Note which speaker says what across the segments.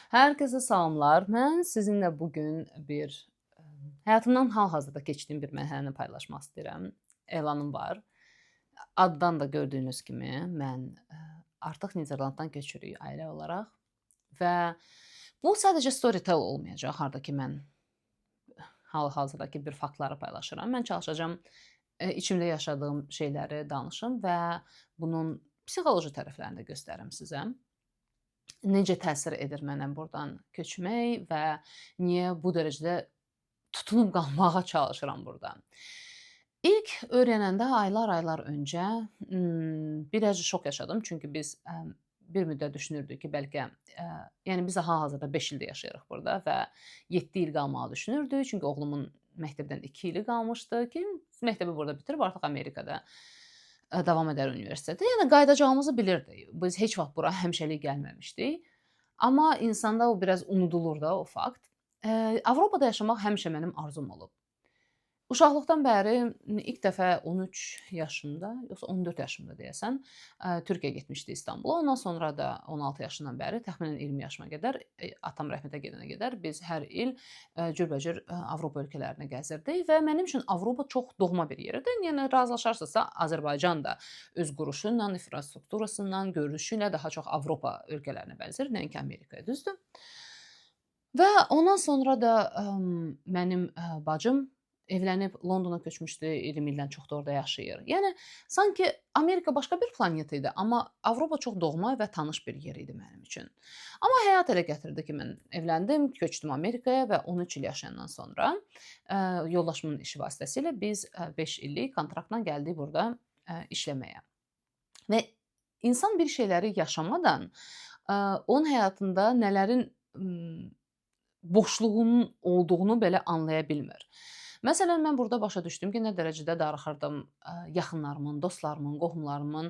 Speaker 1: Herkese salamlar. Mən sizinlə bugün bir həyatımdan hal-hazırda keçdiyim bir mərhələni paylaşmaq istəyirəm. Elanım var. Addan da gördüyünüz kimi mən artıq Niderlanddan köçürük ailə olaraq və bu sadəcə storytell olmayacaq, harda ki mən hal-hazırdakı bir faktları paylaşıram. Mən çalışacağam içimdə yaşadığım şeyləri danışım və bunun psixoloji tərəflərini də göstərim sizə. Necə təsir edir mənə burdan köçmək və niyə bu dərəcədə tutunub qalmağa çalışıram burdan. İlk öyrənəndə aylar-aylar öncə biraz şok yaşadım. Çünki biz bir müddət düşünürdük ki, bəlkə yəni biz hal-hazırda 5 ildir yaşayırıq burada və 7 il qalmağı düşünürdük. Çünki oğlumun məktəbdən 2 ili qalmışdı ki, məktəbi burada bitirib artıq Amerikada davam edər universitetə. Yəni qayıdacağımızı bilirdik. Biz heç vaxt bura həmişəlik gəlməmişdik. Amma insanda o biraz unudulur da o fakt. Avropada yaşamaq həmişə mənim arzum olub. Uşaqlıqdan bəri ilk dəfə 13 yaşımda, yoxsa 14 yaşımda deyəsən, Türkiyəyə getmişdik, İstanbula. Ondan sonra da 16 yaşından bəri təxminən 20 yaşıma qədər, atam rəhmətə gedənə qədər biz hər il cürbəcür Avropa ölkələrini gəzirdik və mənim üçün Avropa çox doğma bir yer idi. Yəni razılaşarsınızsa, Azərbaycan da öz quruluşu ilə, infrastrukturasından, görünüşü ilə daha çox Avropa ölkələrinə bənzəyir, nəinki Amerikaya, düzdür? Və ondan sonra da mənim bacım evlənib Londona köçmüşdü, 20 ildən çoxdur orada yaşayır. Yəni sanki Amerika başqa bir planet idi, amma Avropa çox doğma və tanış bir yer idi mənim üçün. Amma həyat elə gətirdi ki, mən evləndim, köçdüm Amerikaya və 13 il yaşayandan sonra yoldaşımın işi vasitəsilə biz 5 illik kontraktla gəldik burada işləməyə. Və insan bir şeyləri yaşamadan onun həyatında nələrin boşluğunun olduğunu belə anlaya bilmir. Məsələn, mən burada başa düşdüm ki, nə dərəcədə darıxırdım yaxınlarımın, dostlarımın, qohumlarımın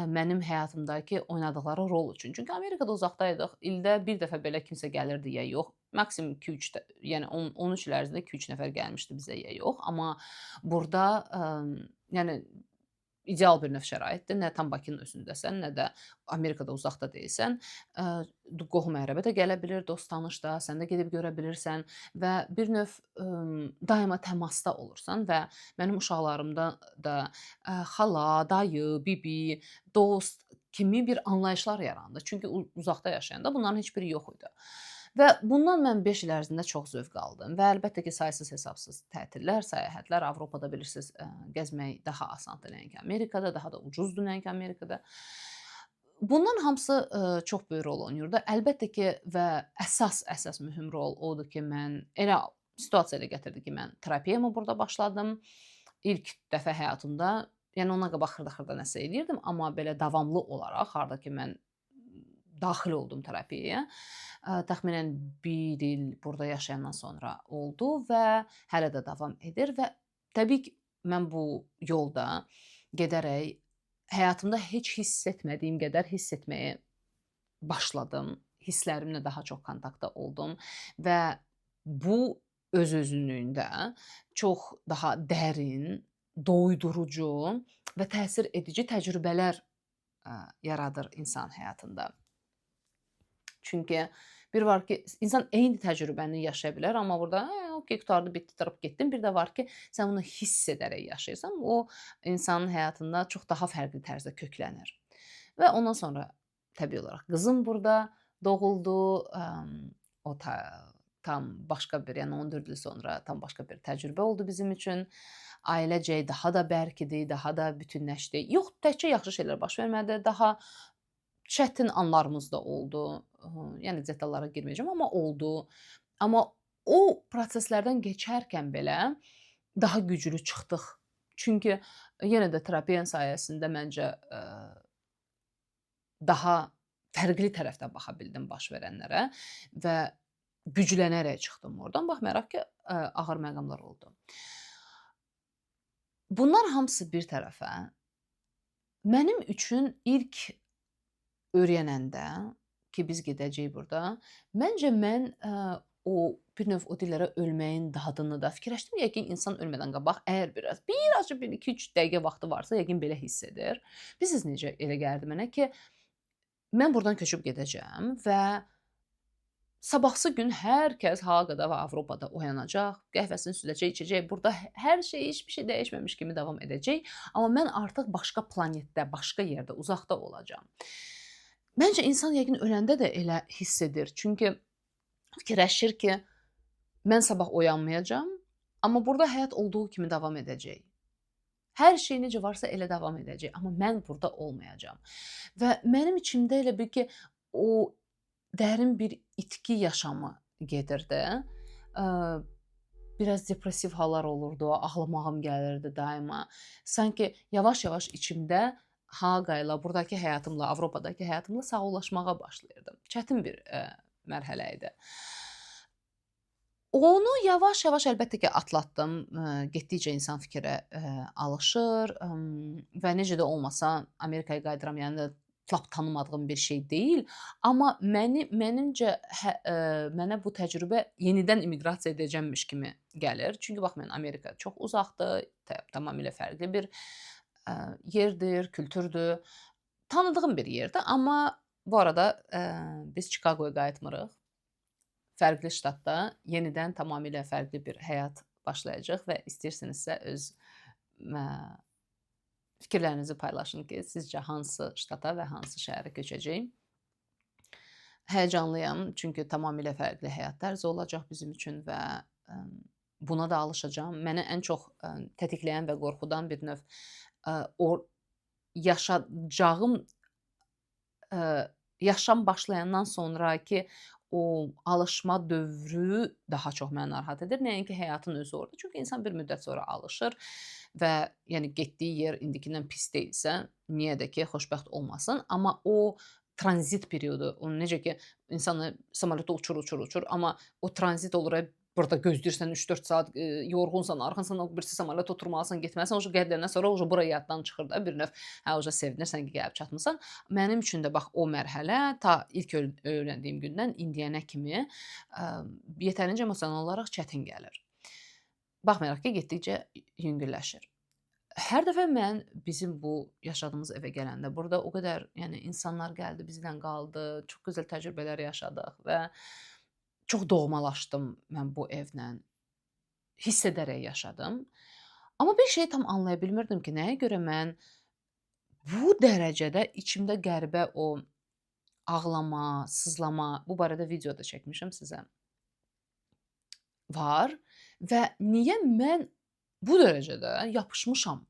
Speaker 1: mənim həyatımdakı oynadıqları rol üçün. Çünki Amerikada uzaqdaydıq. İldə bir dəfə belə kimsə gəlirdi ya yox. Maksimum 2-3, yəni 13 il ərzində 2-3 nəfər gəlmişdi bizə ya yox. Amma burada yəni ideal bir növ şəraitdir. Nə tam Bakının özündəsən, nə də Amerikada uzaqda deyilsən. Qohum əqrəba də gələ bilir, dost tanış da, sən də gedib görə bilirsən və bir növ daima təmasda olursan və mənim uşaqlarımda da xala, dayı, bibi, dost kimi bir anlayışlar yarandı. Çünki uzaqda yaşayanda bunların heç biri yox idi. Və bundan mən 5 il ərzində çox zövq aldım və əlbəttə ki, saysız hesabsız tətillər, səyahətlər. Avropada bilirsiniz, gəzmək daha asandır nəinki Amerikada, daha da ucuzdur nəinki Amerikada. Bundan hamısı çox böyük rol oynayırdı. Əlbəttə ki, və əsas mühüm rol odur ki, mən elə situasiya elə gətirdi ki, mən terapiyamı burada başladım. İlk dəfə həyatımda, yəni ona qabaq xırda-xırda nəsə eləyirdim, amma belə davamlı olaraq harda ki mən daxil oldum terapiyaya, təxminən bir il burada yaşayandan sonra oldu və hələ də davam edir və təbii ki, mən bu yolda gedərək həyatımda heç hiss etmədiyim qədər hiss etməyə başladım. Hisslərimlə daha çox kontaktda oldum və bu öz-özünlüyündə çox daha dərin, doyudurucu və təsir edici təcrübələr yaradır insan həyatında. Çünki bir var ki, insan eyni təcrübəni yaşaya bilər, amma burada okey, qurtardı, bitdi, durub getdin. Bir də var ki, sən bunu hiss edərək yaşayırsan. O insanın həyatında çox daha fərqli tərzdə köklənir. Və ondan sonra təbii olaraq qızım burada doğuldu. O tam başqa bir, yəni 14 il sonra tam başqa bir təcrübə oldu bizim üçün. Ailəcək daha da bərkidi, daha da bütünləşdi. Yox, təkcə yaxşı şeylər baş vermədi, daha çətin anlarımız da oldu. Yəni detallara girməyəcəm, amma oldu. Amma o proseslərdən keçərkən belə daha güclü çıxdıq. Çünki yenə də terapiyanın sayəsində məncə daha fərqli tərəfdən baxa bildim baş verənlərə və güclənərək çıxdım oradan. Baxmayaraq ki, ağır məqamlar oldu. Bunlar hamısı bir tərəfə, mənim üçün ilk öyrənəndə ki, biz gedəcəyik burada, məncə mən o bir növ o dillərə ölməyin dadını da fikirləşdim. Yəqin insan ölmədən qabaq əgər birazcıq bir 2-3 dəqiqə vaxtı varsa, yəqin belə hiss edir. Bilirsiniz necə elə gəldi mənə ki, mən burdan köçüb gedəcəm və Sabahsı gün hər kəs Haqada və Avropada oyanacaq, qəhvəsini süzəcək, içəcək. Burada hər şey, heç bir şey dəyişməmiş kimi davam edəcək. Amma mən artıq başqa planetdə, başqa yerdə, uzaqda olacağam. Məncə insan yəqin öləndə də elə hiss edir. Çünki fikirləşir ki, mən sabah oyanmayacağam, amma burada həyat olduğu kimi davam edəcək. Hər şey necə varsa elə davam edəcək, amma mən burada olmayacağam. Və mənim içimdə elə bil ki, o dərin bir itki yaşamı gedirdi. Biraz depressiv hallar olurdu, ağlamağım gəlirdi daima. Sanki yavaş-yavaş içimdə Haqa ilə, buradakı həyatımla, Avropadakı həyatımla sağollaşmağa başlayırdım. Çətin bir mərhələ idi. Onu yavaş-yavaş əlbəttə ki, atlatdım. Getdikcə insan fikrə alışır və necə də olmasa Amerikaya qayıdıram, yəni lap tanımadığım bir şey deyil, amma mənimcə mənə bu təcrübə yenidən immiqrasiya edəcəmmiş kimi gəlir. Çünki baxmayın, Amerika çox uzaqdır, tamamilə fərqli bir yerdir, kültürdür. Tanıdığım bir yerdir, amma bu arada biz Chicagoya qayıtmırıq. Fərqli ştatda yenidən tamamilə fərqli bir həyat başlayacaq və istəyirsinizsə öz fikirlərinizi paylaşın ki, sizcə hansı ştata və hansı şəhərə köçəcəyim. Həyəcanlıyam, çünki tamamilə fərqli həyat tərzi olacaq bizim üçün və buna da alışacağam. Məni ən çox tətikləyən və qorxudan bir növ o yaşayacağım yaşam başlayandan sonrakı o alışma dövrü daha çox məni narahat edir. Nəinki həyatın özü orada. Çünki insan bir müddət sonra alışır və yəni getdiyi yer indikindən pis deyilsə, niyə də ki xoşbəxt olmasın. Amma o tranzit periodu, onu necə ki insanı samolyotda uçur, uçur, uçur, amma o tranzit olur, burada gözləyirsən 3-4 saat, yorğunsan, arxınsan, o birisi samolyota oturmalısan, getməlisən, o gələndən sonra o bura yaddan çıxır da bir növ. Hə, o sevinirsən ki, gəlib çatmısan. Mənim üçün də bax o mərhələ ta ilk öyrəndiyim gündən indiyənə kimi yetərincə emosional olaraq çətin gəlir. Baxmayaraq ki, getdikcə yüngülləşir. Hər dəfə mən bizim bu yaşadığımız evə gələndə burada o qədər, yəni insanlar gəldi, bizlə qaldı, çox gözəl təcrübələr yaşadıq və çox doğmalaşdım mən bu evlə. Hiss edərək yaşadım. Amma bir şeyi tam anlaya bilmirdim ki, nəyə görə mən bu dərəcədə içimdə qəribə o ağlama, sızlama, bu barədə video da çəkmişəm sizə, var və niyə mən bu dərəcədə yapışmışam?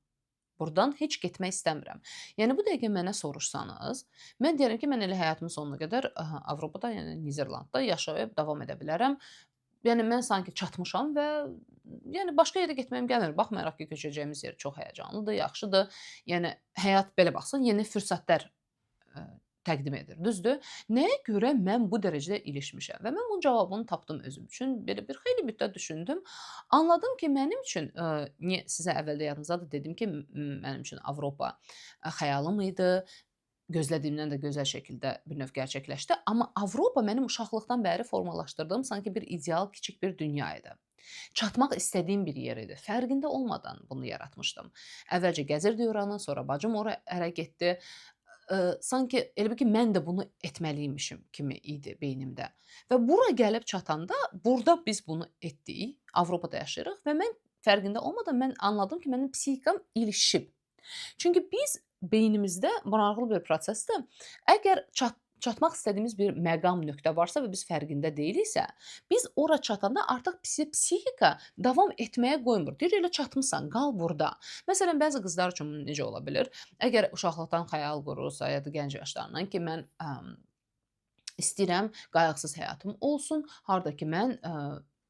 Speaker 1: Buradan heç getmək istəmirəm. Yəni bu dəqiqə mənə soruşsanız, mən deyərəm ki, mən elə həyatımın sonuna qədər Avropada, yəni Niderlandda yaşayıb davam edə bilərəm. Yəni mən sanki çatmışam və yəni başqa yerə getməyim gəlmir. Baxmayaraq ki, köçəcəyimiz yer çox həyəcanlıdır, yaxşıdır. Yəni həyat belə baxsan, yeni fürsətlər təqdim edir. Düzdür? Nəyə görə mən bu dərəcədə ilişmişəm? Və mən bunun cavabını tapdım özüm üçün. Belə bir xeyli müddət düşündüm. Anladım ki, mənim üçün niyə sizə əvvəldə yadınızdadır dedim ki, mənim üçün Avropa xəyalım idi. Gözlədiyimdən də gözəl şəkildə bir növ gerçəkləşdi. Amma Avropa mənim uşaqlıqdan bəri formalaşdırdığım sanki bir ideal kiçik bir dünya idi. Çatmaq istədiyim bir yer idi. Fərqində olmadan bunu yaratmışdım. Əvvəlcə gəzirdi oranı, sonra bacım ora ərə getdi. Sanki elə bil ki, mən də bunu etməliymişim kimi idi beynimdə. Və bura gəlib çatanda burada biz bunu etdik. Avropada yaşayırıq və mən fərqində olmadan mən anladım ki, mənim psixikam ilişib. Çünki biz beynimizdə maraqlı bir prosesdir. Əgər çatmaq istədiyimiz bir məqam, nöqtə varsa və biz fərqində deyiliksə, biz ora çatanda artıq psixika davam etməyə qoymur. Deyir, elə çatmısan, qal burada. Məsələn, bəzi qızlar üçün necə ola bilər? Əgər uşaqlıqdan xəyal qurursa ya da gənc yaşlarından ki, mən istəyirəm qayğısız həyatım olsun, harda ki mən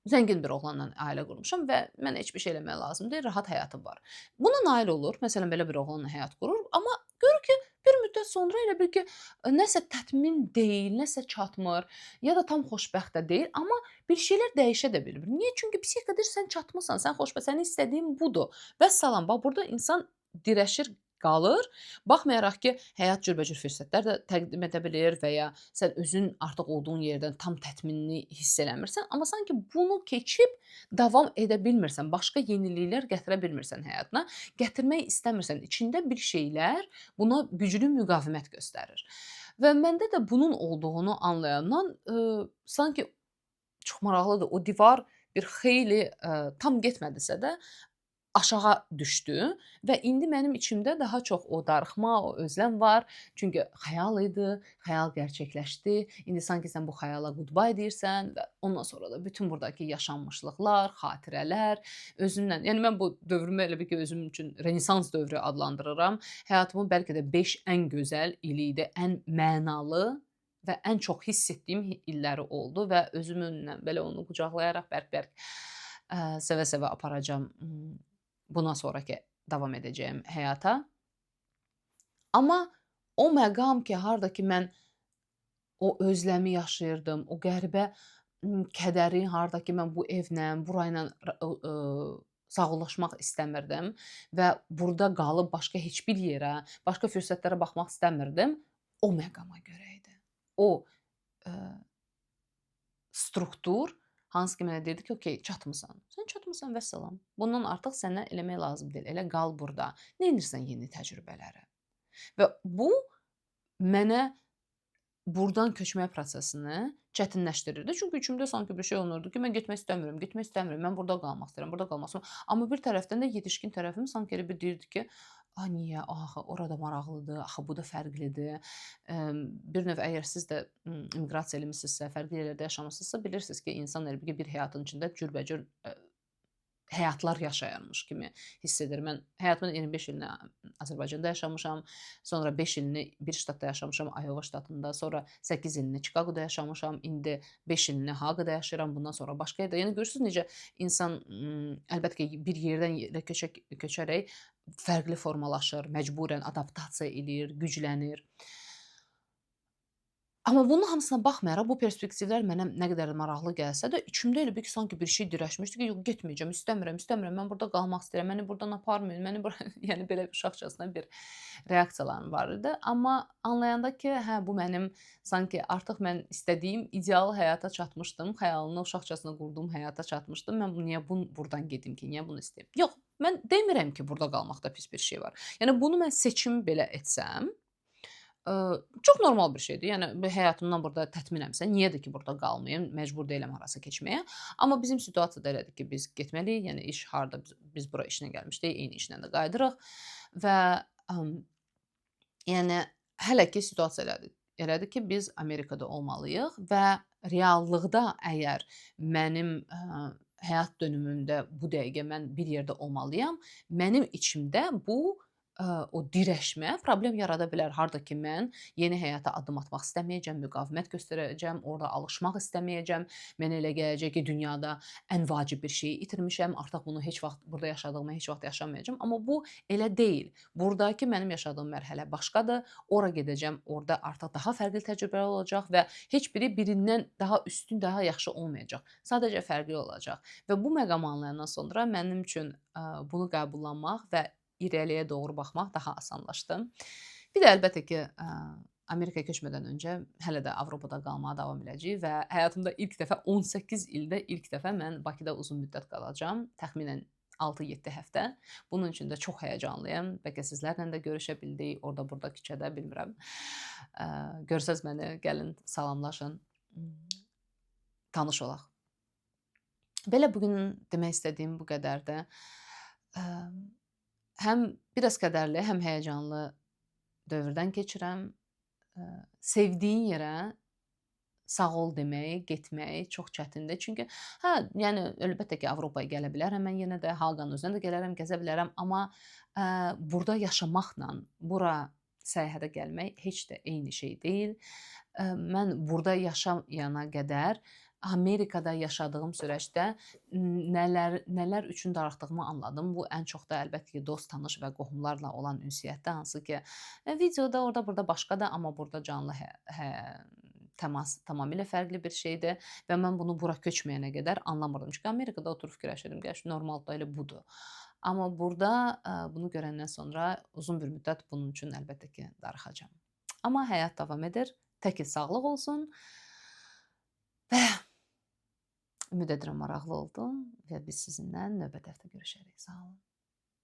Speaker 1: zəngin bir oğlanla ailə qurmuşam və mənə heç bir şey eləmək lazım deyil, rahat həyatım var. Buna nail olur, məsələn, belə bir oğlanla həyat qurur, amma görür ki, bir müddət sonra elə bil ki, nəsə təmin deyil, nəsə çatmır, ya da tam xoşbəxt də deyil, amma bir şeylər dəyişə də bilmir. Niyə? Çünki psixika deyir, sən çatmısan, sən xoşbəxt, sənin istədiyin budur. Vəssalam, bax, burada insan dirəşir, qalır. Baxmayaraq ki, həyat cürbəcür fürsətlər də təqdim edə bilir və ya sən özün artıq olduğun yerdən tam təminini hiss eləmirsən, amma sanki bunu keçib davam edə bilmirsən, başqa yeniliklər gətirə bilmirsən həyatına, gətirmək istəmirsən. İçində bir şeylər buna güclü müqavimət göstərir. Və məndə də bunun olduğunu anlayandan sanki çox maraqlıdır. O divar bir xeyli tam getmədisə də aşağı düşdü və indi mənim içimdə daha çox o darıxma, o özləm var. Çünki xəyal idi, xəyal gerçəkləşdi. İndi sanki sən bu xəyala goodbye deyirsən və ondan sonra da bütün buradakı yaşanmışlıqlar, xatirələr, özümlə, yəni mən bu dövrümü elə bil ki, özüm üçün Renesans dövrü adlandırıram. Həyatımın bəlkə də 5 ən gözəl ili idi, ən mənalı və ən çox hiss etdiyim illəri oldu və özümünlə belə onu qucaqlayaraq bərk-bərk sevə-sevə aparacağam bundan sonraki davam edəcəyim həyata. Amma o məqam ki, harda ki mən o özləmi yaşayırdım, o qəribə kədəri, harda ki mən bu evlə, burayla sağollaşmaq istəmirdim və burada qalıb başqa heç bir yerə, başqa fürsətlərə baxmaq istəmirdim, o məqama görə idi. O struktur hansı ki mənə deyirdi ki, okey, çatmısan. Sən çatmısan, vəssalam. Bundan artıq sənə eləmək lazım deyil. Elə qal burada. Nə edirsən yeni təcrübələri? Və bu mənə buradan köçmək prosesini çətinləşdirirdi. Çünki içimdə sanki bir şey olurdu ki, mən getmək istəmirəm, getmək istəmirəm, mən burada qalmaq istəyirəm, burada qalmaq istəyirəm. Amma bir tərəfdən də yetişkin tərəfim sanki elə bir deyirdi ki, a niyə, axı orada maraqlıdır, axı bu da fərqlidir. Bir növ əgər siz də immiqrasiya eləmisinizsə, fərqli yerlərdə yaşamısınızsa, bilirsiniz ki, insan elə bir həyatın içində cürbəcür həyatlar yaşayarmış kimi hiss edir. Mən həyatımın 25 ilini Azərbaycanda yaşamışam, sonra 5 ilini bir ştatda yaşamışam, Iowa ştatında, sonra 8 ilini Chicagoda yaşamışam, indi 5 ilini Haqada yaşayıram, bundan sonra başqa yerdə. Yəni görürsünüz necə insan əlbəttə ki, bir yerdən yerə köçərək fərqli formalaşır, məcburən adaptasiya eləyir, güclənir. Amma bunun hamısına baxmayaraq bu perspektivlər mənə nə qədər maraqlı gəlsə də, içimdə elə bil ki, sanki bir şey dirəşmişdi ki, yox getməyəcəm, istəmirəm, istəmirəm, mən burada qalmaq istəyirəm, məni buradan aparmayın, məni bura yəni belə uşaqcasına bir reaksiyalarım var idi. Amma anlayanda ki, hə bu mənim sanki artıq mən istədiyim ideal həyata çatmışdım, xəyalını uşaqcasına qurduğum həyata çatmışdım. Mən niyə buradan gedim ki, niyə bunu istəyim? Yox, mən demirəm ki, burada qalmaqda pis bir şey var. Yəni bunu mən seçim belə etsəm, çox normal bir şeydir. Yəni həyatımdan burada təminəmsə, niyə də ki burada qalmayım, məcbur deyiləm harasa keçməyə. Amma bizim situasiya da elədir ki, biz getməliyik. Yəni iş harda biz bura işlə gəlmişdik, eyni işlə də qayıdırıq və yəni hələ ki situasiya elədir. Elədir ki, biz Amerikada olmalıyıq və reallıqda əgər mənim həyat dönümümdə bu dəqiqə mən bir yerdə olmalıyam, mənim içimdə bu o dirəşmə problem yarada bilər. Harda ki mən yeni həyata addım atmaq istəməyəcəm, müqavimət göstərəcəm, orada alışmaq istəməyəcəm. Mənə elə gələcək ki, dünyada ən vacib bir şeyi itirmişəm, artıq bunu heç vaxt burada yaşadığımı heç vaxt yaşamayacağam. Amma bu elə deyil. Buradakı mənim yaşadığım mərhələ başqadır. Ora gedəcəm, orada artıq daha fərqli təcrübələr olacaq və heç biri birindən daha üstün, daha yaxşı olmayacaq. Sadəcə fərqli olacaq. Və bu məqamı anlayandan sonra mənim üçün bunu qəbullanmaq və irəliyə doğru baxmaq daha asanlaşdı. Bir də əlbəttə ki, Amerikaya köçmədən öncə hələ də Avropada qalmağa davam edəcəyik və həyatımda ilk dəfə 18 ildə ilk dəfə mən Bakıda uzun müddət qalacağam. Təxminən 6-7 həftə. Bunun üçün də çox həyəcanlıyam. Bəlkə sizlərlə də görüşə bildik, orada burada küçədə bilmirəm. Görsəz məni, gəlin salamlaşın, tanış olaq. Belə bugün demək istədiyim bu qədərdir. Həm biraz kədərli, həm həyəcanlı dövrdən keçirəm. Sevdiyin yerə sağ ol demək, getmək çox çətindir. Çünki hə, yəni əlbəttə ki, Avropaya gələ bilərəm mən yenə də, Haqanın özünə də gələrəm, gəzə bilərəm, amma burada yaşamaqla bura səyahətə gəlmək heç də eyni şey deyil. Mən burada yaşayana qədər Amerikada yaşadığım sürəcdə nələr üçün darıxdığımı anladım. Bu ən çox da əlbəttə ki, dost, tanış və qohumlarla olan ünsiyyətdə, hansı ki, videoda orada burada başqadır, amma burada canlı təmas tamamilə fərqli bir şeydir və mən bunu bura köçməyənə qədər anlamırdım. Çünki Amerikada oturub fikirləşirdim ki, normal da elə budur. Amma burada bunu görəndən sonra uzun bir müddət bunun üçün əlbəttə ki, darıxacağam. Amma həyat davam edir. Tək ki sağlıq olsun və ümid edirəm maraqlı oldu və biz sizinlə növbəti həftə görüşərik. Sağ olun.